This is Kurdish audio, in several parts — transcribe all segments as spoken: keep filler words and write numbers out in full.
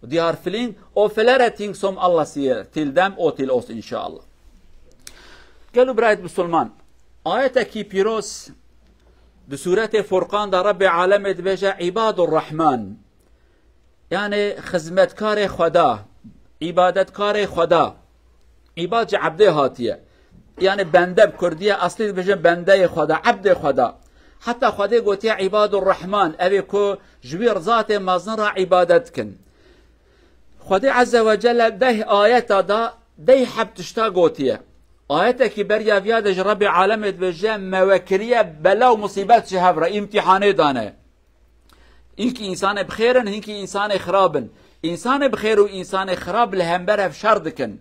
Die Erfüllung, Erfüllerrettung som Allah sie, til dem o til os inşallah. Gelo birayet Musulman, ayetekî pîroz di Sûretê Furqan de Rebbê Alemê dibêje, İbadur Rahman. Yani xizmetkarê Xweda, îbadetkarê Xweda. Îbad ji ebdê hatiye. Yani bende bi kurdî ye, eslî dibêjin bendeyê Xweda, ebdê Xweda. Heta Xwedê gotiye Îbadur Rahman, ev ê ku ji wî zatê mezin re îbadet dikin. Xwedê Azze ve Celle deh ayeta da deh heb tişta gotiye. Ayetekî beriya viya de ji Rebbê Alemê dibêje, me we kiriye bela û musîbet ji hev re, îmtîhanê dane. Hinkî însanê bi xêr in, hinkî însanê xirab in. Însanê bi xêr û însanê xirab li hember hev şer dikin.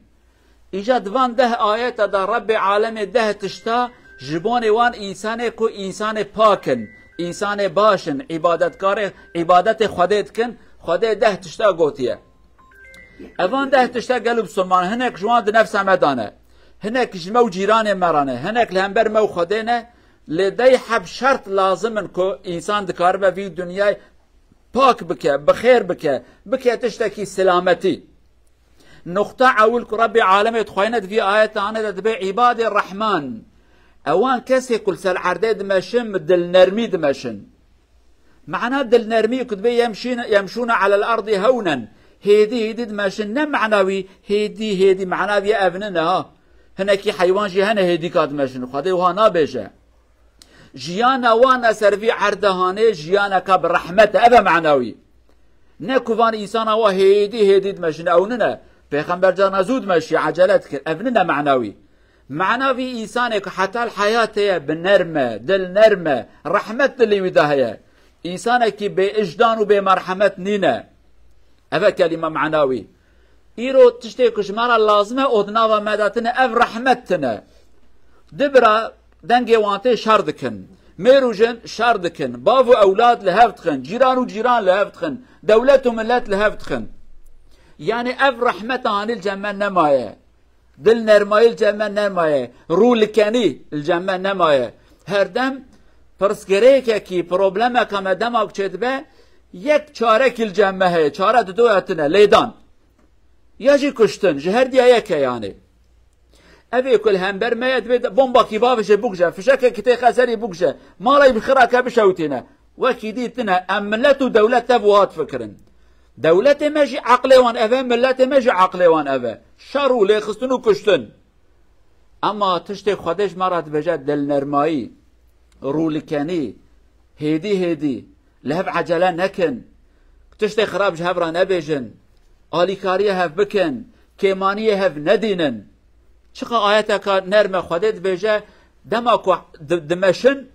Îca di van deh ayeta de Rebbê Alemê deh tişta ji bonê wan însanê ku însanê pak in, însanê baş in, îbadetkarê, îbadetê Xwedê dikin, Xwedê deh tişta gotiye. Evan deh tişta gelo Musulman, hinek ji wan di nefsa me de ne. Hinek ji me û cîranê me re ne. Hinek li hember me û Xwedê ne. Lê dey heb şert lazim in ku însan dikaribe vî dinyayê pak bike, bi xêr bike, bike tiştekî silametî. Nuqta ewil ku Rebbê Alemê dixwayne di vî ayetanê de dibê îbadê Rehman. Ewan kesê ku li ser erdê dimeşin, bi dilnermî dimeşin. Mana dilnermî ku dibê yemşîn-, yemşûne alel erdî hewnen. Hêdî hêdî dimeşin, ne mana wî hêdî hêdî, mana wî ev nine ha. Hinekî heywan jî hene hêdîka dimeşin. Xwedê wiha nabêje. Jiyana wan e ser vî erdehanê jiyaneka bi rehmet e. Ev e mana wî. Ne ku van însana wa hêdî hêdî dimeşin, ew nine. Pêxember carna zû dimeşiye, ecele dikir. Ev nine mana wî. Mana vî însanê ku heta li heyatê ye, bi nerm e, dil nerm e, rehmet dilê wî de heye. Însanekî bê ijdan û bê merhemet nîne. Ev e kelîme mana wî. Îro tiştê ku ji me re lazim e, o di nava me de tine, ev rehmet tine. Du bira dengê wan tê şer dikin. Mêr û jin şer dikin. Bav û ewlad li hev dixin. Cîran û cîran li hev dixin. Dewlet û millet li hev dixin. Yani ev rehmeta hanî li cem me nemaye. Dil nermayî li cem me nemaye. Rûlikenî li cem me nemaye. Her dem pirsgirêkekî, problemeka me dema ku çêdibe, yek çarekî li cem me heye. Çare di doya tine, lêdan. Ya jî kuştin, ji her diya yek e yani. Ev ê ku li hember me ye, divê de bombakî bavêje bikuje, fişekekî têxe serî bikuje, malay bi xirake bişewitîne. Wekî dî tine, em milet û dewlet tev wiha difikirin. Dewletê me jî eqlê wan ev e, miletê me jî eqlê wan ev e. Şer û lêxistin û kuştin. Ema tiştê Xwedê ji me re dibêje dilnermayî, rûlikenî, hêdî hêdî, li hev ecele nekin, tiştê xirab ji hev re nebêjin, alîkariyê hev bikin, kêmaniyê hev nedînin. Çiqa ayeteka nerm e, Xwedê dibêje, dema ku di-, dimeşin,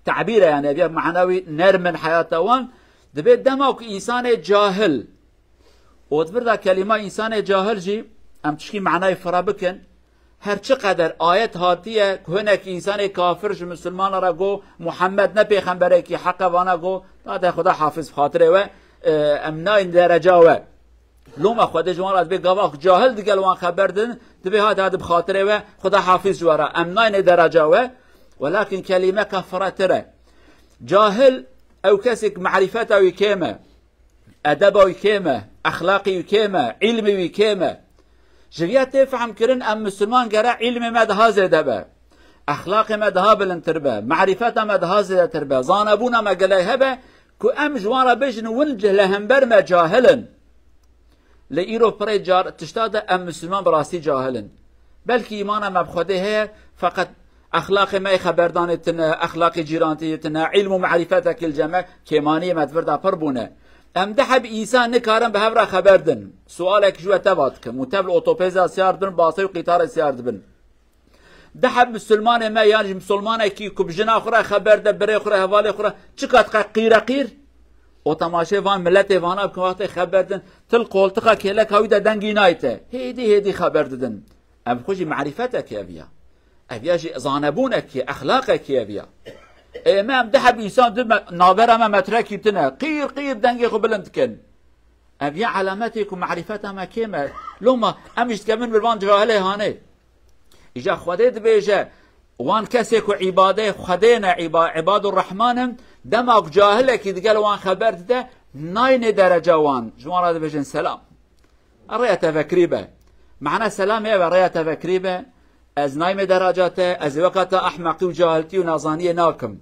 tebîr e yani, ev ya mana wî nerm in heyata wan, dibê dema ku însanê cahil, û di vir de kelîma însanê cahil jî, em tişkî manayê fira bikin, her çi qeder ayet hatiye, ku hinek însanê kafir ji misilmana re got, Muhammed ne pêxemberekî heq e, vana got, dade Xuda hafiz, bi xatirê we, e, em nayên dereca we. Loma Xwedê ji wan re dibê gava ku cahil digel wan xeber din, dibê hadi hadi bi xatirê we, Xuda hafiz ji we re, em nayêne dereca we. Welakin kelîmeka firatir e. Cahil ew kesek marîfeta wî kêm e. Edeba wî kêm e, exlaqê wî kêm e, îlmê wî kêm e. Ji viya tê fehmkirin em misilman gere îlmê me daha zêde be. Exlaqê me daha bilindtir be, marîfeta me daha zêdetir be, zanebûna me gelek hebe ku em ji wan re bêjin win cih li hember me cahil in. Lê îro pirê car tişta de em misilman bi rastî cahil in. Belkî îmana me bi Xwedê heye, feqet exlaqê me yê xeberdanê tune, exlaqê cîrantiyê tune, îlm û marîfetekî li cem me, kêmaniyê me di vir de pir bûne. Em di heb însan nikarin bi hev re xeber din. Sualek ji we teva dikim û tev li otopêza siyar dibin, basê û qîtarê siyar dibin. Di heb misilmanê me yan jî misilmanekî ku bi jina xwe re xeber de, birê xwe re, hevalê xwe re, çika diqe qîre qîr? O temaşê van miletê vana bikin, wextê xeber din, til qoltiqa kêleka wî de dengî nayte. Hêdî hêdî xeber didin. Ev xwe jî marîfetekî ev ya. Ev ya jî zanebûnekî, exlaqekî ev ya. Ê me em di heb însan di me-, navbera me metrekî tune. Qîr qîr dengê xwe bilind dikin. Ev ya alametê ku marîfeta me kêm e. Loma em jî dikevin bir van cahilê hanê. Îja Xwedê dibêje, wan kesê ku îbadê Xwedê ne, îba-, îbadur Rehman in, dema ku cahilekî digel wan xeber dide, Nayne dereca wan, ji wan re dibêjin selam. Rêya te vekirî be. Mana selamê ev e, rêya te vekirî be. Ez nayme dereca te, ez ê weka te ehmeqî û cahiltî û nezaniyê nakim.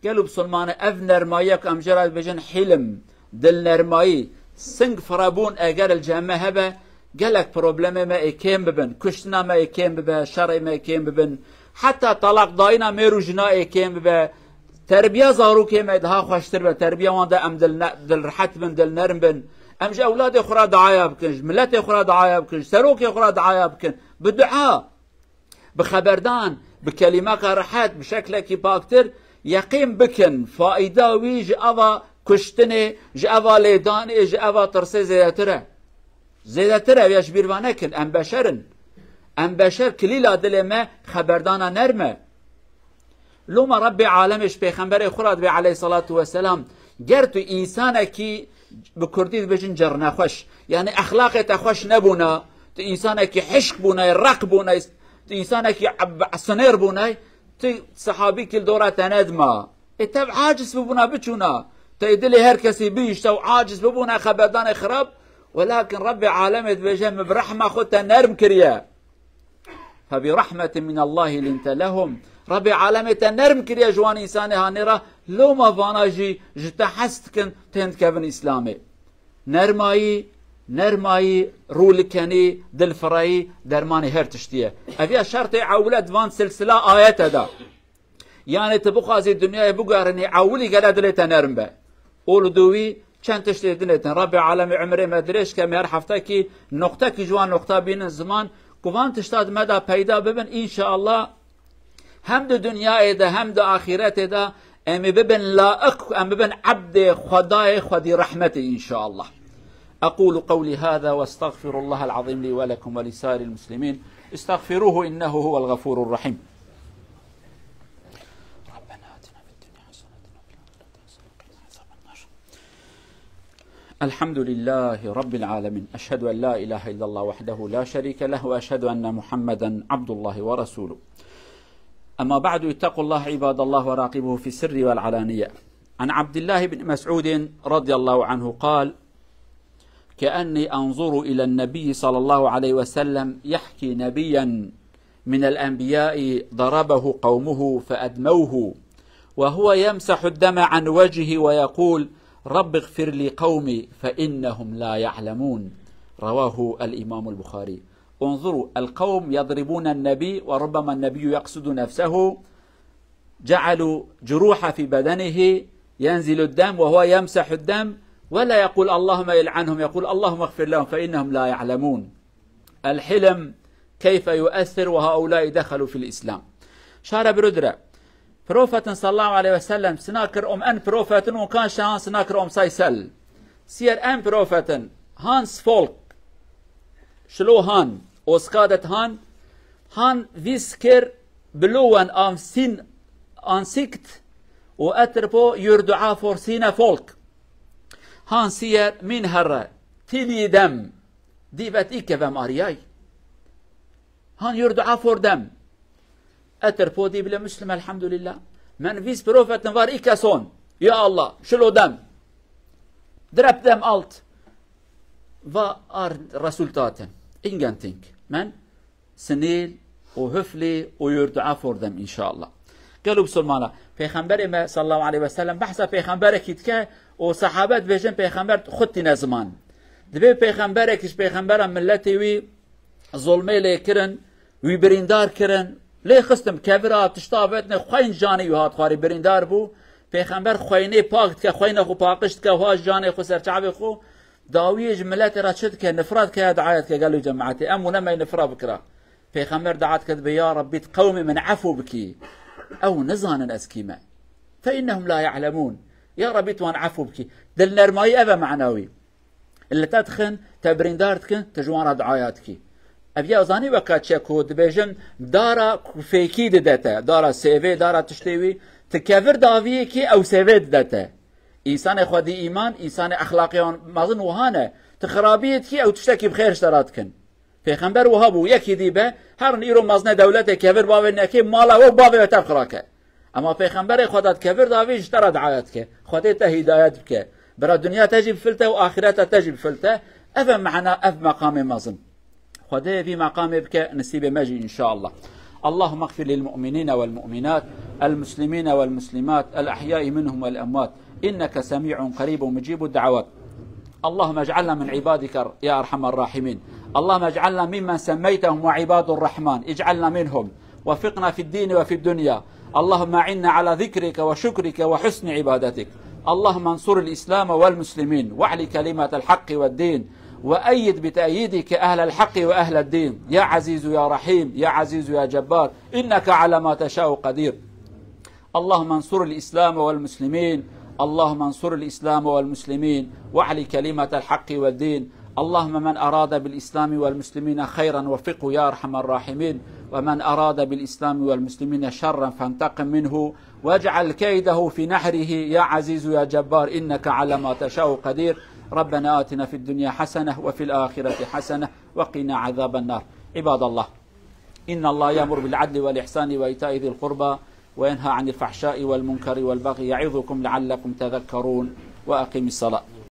Gelo bisilmane ev nermayî ye ku em jê re dibêjin hîlim, dilnermayî, sing firebûn eger li cem me hebe, gelek problemê me ê kêm bibin, kuştina me ê kêm bibe, şerê me ê kêm bibin, heta talaqdayîna mêr û jina ê kêm bibe, terbiya zarokê me daha xweştir be, terbiya wan de em dil ne-, dilrihet bin, dilnerm bin. Em ji ewladê xwe re diaya bikin, ji miletê xwe re diaya bikin, ji serokê xwe re diaya bikin. Bi dua. Bi xeberdan, bi kelîmeka rehet, bi şeklekî paktir, yeqîn bikin, faîda wî ji ava kuştinê, ji ava lêdanê, ji ava tirsê zêdetir e. Zêdetir e, ya ji bîr ve nekin, em beşer in. Em beşer, kilîla dilê me xeberdana nerm e. Loma Rebbê alemê ji pêxemberê xwe re dibê aleyhissalatu vesselam, ger tu însanekî, bi kurdî dibêjin cirnexweş, yanî exlaqê te xweş nebûna, tu însanekî hişk bûnay, req bûnay, tu însanekî eb-, sinêr bûnay, tu sehabîkî li dora te nedima. Ê tev aciz bibûna biçûna. Te dilê her kesî bihişta û aciz bibûna xeberdanê xirab. Welakin Rebbê alemê dibêje, min bi rehma xwe te nerm kiriye. Febirahmetin minallahi linte lehum. Rebbê alemê te nerm kiriye ji wan însanê hanê re, loma vana jî ji te hez dikin, tên dikevin Îslamê. Nermayî, nermayî, rûlikenî, dilfireyî, dermanê her tiştî ye. Ev ya şertê ewle di van silsila ayete de. Yanî tu bixwazî dinyayê biguherînî, ewilî gele dilê te nerm be. Û li dûwî çend tiştê din ê din. Rebbê alemê umrê me dirêj ke, me her heftekî noqtekî ji wan noqta bînin ziman, ku van tişta di me de peyda bibin, înşeallah hem di dinyayê de hem di axîretê de em ê bibin laiq, em bibin ebdê Xwedayê Xwedî rehmetê, înşeallah. أقول قولي هذا وأستغفر الله العظيم لي ولكم ولسائر المسلمين. استغفروه إنه هو الغفور الرحيم. ربنا آتنا في الدنيا حسنة وفي الآخرة حسنة وقنا عذاب النار. الحمد لله رب العالمين. أشهد أن لا إله إلا الله وحده لا شريك له، وأشهد أن محمدا عبد الله ورسوله. أما بعد، اتقوا الله عباد الله وراقبوه في السر والعلانية. عن عبد الله بن مسعود رضي الله عنه قال: كأني أنظر إلى النبي صلى الله عليه وسلم يحكي نبيا من الأنبياء ضربه قومه فأدموه، وهو يمسح الدم عن وجهه ويقول: رب اغفر لقومي فإنهم لا يعلمون. رواه الإمام البخاري. انظروا، القوم يضربون النبي، وربما النبي يقصد نفسه، جعلوا جروح في بدنه، ينزل الدم وهو يمسح الدم، ولا يقول: اللهم العنهم، يقول: اللهم اغفر لهم فإنهم لا يعلمون. الحلم كيف يؤثر وهؤلاء دخلوا في الإسلام. Şare birudre. Profetin sallallahu aleyhi ve sellem sina kir um en profetin un kan şahan sina kir um say sel. Siyer en profetin Hans Volk. Şilo han, oskadet han, han viskir bilowen am sin ansikt u etrpo yurdua forsine folk. Han siyer min herre, tili dem, divet ikevem ariyay. Han yurdua for dem. Eter podî bile Müslüm, elhamdülillah. Men vîst profetin var î keson. Ya Allah, şilo dem. Direp dem alt. Va ar resultatin. Ingenting. Men sinîl û hiflî û yurdua for dem inşallah. Gelo bisilmana. Pêxemberê me sallallahu aleyhi ve sellem behsa pêxemberekî dike û sehabe dibêjin pêxember xwe tîne ziman. Dibê pêxemberekî ji pêxembera milletê wî zulmê lê kirin, wî birîndar kirin, lê xistin kevira, tişta vetine xweyn canê wî hat xwarî birîndar bû. Pêxember xweynê pak dike, xweyna xwe paqij dike, ha canê xwe ser çavê xwe, dawiyê ji miletê re çi dike, nifret dike, ya diayet dike, gelo cemaetê, em û nemey nifret bikira. Pêxember dua dike, dibe, ya Rabbî, di qewmê min efû bikî. Ew nizanin ez kî me. Fe innehum la ya'lemûn. Ya Rabbî, tu wan efû bikî. Dilnermayî ev e mana wî. Li te dixin, te birîndar dikin, tu ji wan re duaya dikî. Ev ya zanî weka çi ye ku dibêjin, dara ku fêkî dide te, dara sêvê, dara tiştê wî, tu kevir daviyê kî ew sêvê dide te. Însanê xwedî îman, însanê exlaqê wan mezin wiha ne. Tu xirabiyê dikî, ew tiştekî bi xêr ji te re dikin. Pêxember wiha bû, yekî dî be, herin îro mezine dewletê kevir bavê nekê, mala we û bavê we tev xira ke. Ema Pêxemberê Xweda di kevir davî ji te re diayet ke. Xwedê te hîdayet bike. Bira, dinya te jî bi fil te û axireta te jî bi fil te. Ev e mena, ev meqamê mezin. Xwedê vî meqamê bike nisîbê me jî, înşallah. اللهم اغفر للمؤمنين والمؤمنات، المسلمين والمسلمات، الأحياء منهم والأموات، إنك سميع قريب مجيب الدعوات. اللهم اجعلنا من عبادك يا أرحم الراحمين. اللهم اجعلنا ممن سميتهم وعباد الرحمن، اجعلنا منهم. وفقنا في الدين وفي الدنيا. اللهم أعنا على ذكرك وشكرك وحسن عبادتك. اللهم انصر الإسلام والمسلمين، واعل كلمة الحق والدين، وأيد بتأييدك أهل الحق وأهل الدين. يا عزيز يا رحيم، يا عزيز يا جبار، إنك على ما تشاء قدير. اللهم انصر الإسلام والمسلمين. اللهم انصر الإسلام والمسلمين، واعل كلمة الحق والدين. اللهم من أراد بالإسلام والمسلمين خيرا وفقه يا أرحم الراحمين، ومن أراد بالإسلام والمسلمين شرا فانتقم منه، واجعل كيده في نحره يا عزيز يا جبار، إنك على ما تشاء قدير. ربنا آتنا في الدنيا حسنة وفي الآخرة حسنة وقنا عذاب النار. عباد الله، إن الله يأمر بالعدل والإحسان وإيتاء ذي القربى وينهى عن الفحشاء والمنكر والبغي يعظكم لعلكم تذكرون. وأقم الصلاة.